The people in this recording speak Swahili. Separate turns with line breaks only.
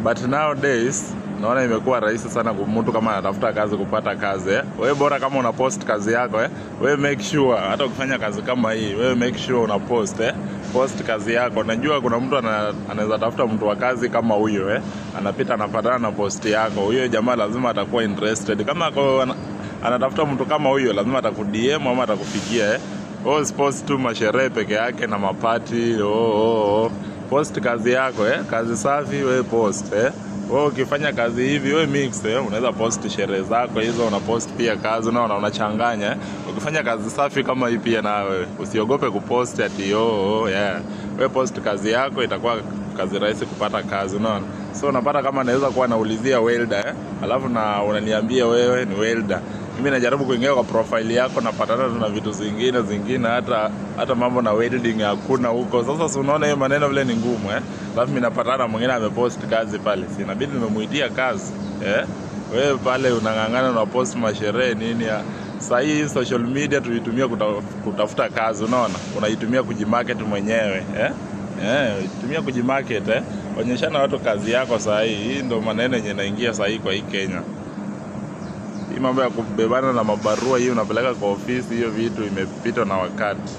But nowadays naona imekuwa rahisi sana kwa mtu kama anatafuta kazi kupata kazi, eh. Wewe bora kama una post kazi yako, eh. Wewe make sure hata ukifanya kazi kama hii, wewe make sure una post, eh. Post kazi yako. Najua kuna mtu anaweza tafuta mtu wa kazi kama huyo, eh. Anapita anapatana na post yako. Huyo jamaa lazima atakuwa interested. Kama anatafuta mtu kama huyo, lazima ataku DM ama atakufikia, eh. Wewe usipost tu masherehe peke yake na maparty. Oh. Post kazi yako, eh. Kazi safi wewe post, eh. Wewe ukifanya kazi hivi wewe mix, eh, unaweza post sherehe zako hizo, una post pia kazi, unaona unachanganya, eh. Ukifanya kazi safi kama hii pia na wewe usiogope kupost ati oh, yeah. Wewe post kazi yako, itakuwa kazi rahisi kupata kazi, unaona. So unapata kama naweza kuwa naulizia welder, eh, alafu na unaniambia wewe ni welder. Mimi najaribu kuingia kwa profile yako, napatana na vitu zingine zingine, hata mambo na welding hakuna huko. Sasa si unaona hiyo maneno vile ni ngumu, eh? Alafu mimi napatana mwingine amepost kazi pale, si inabidi nimemuitia kazi, eh? Wewe pale unang'ang'ana na post masherehe nini ya. Sasa hii social media tuitumia kutafuta kazi, unaona? Unaitumia kujimarket mwenyewe, eh? Tumia kujimarket, eh? Onyeshana watu kazi yako saa hii. Hii ndio maneno yenye inaingia saa hii kwa hii Kenya. Hii mambo ya kubebana na mabarua hii unapeleka kwa ofisi, hiyo vitu imepitwa na wakati.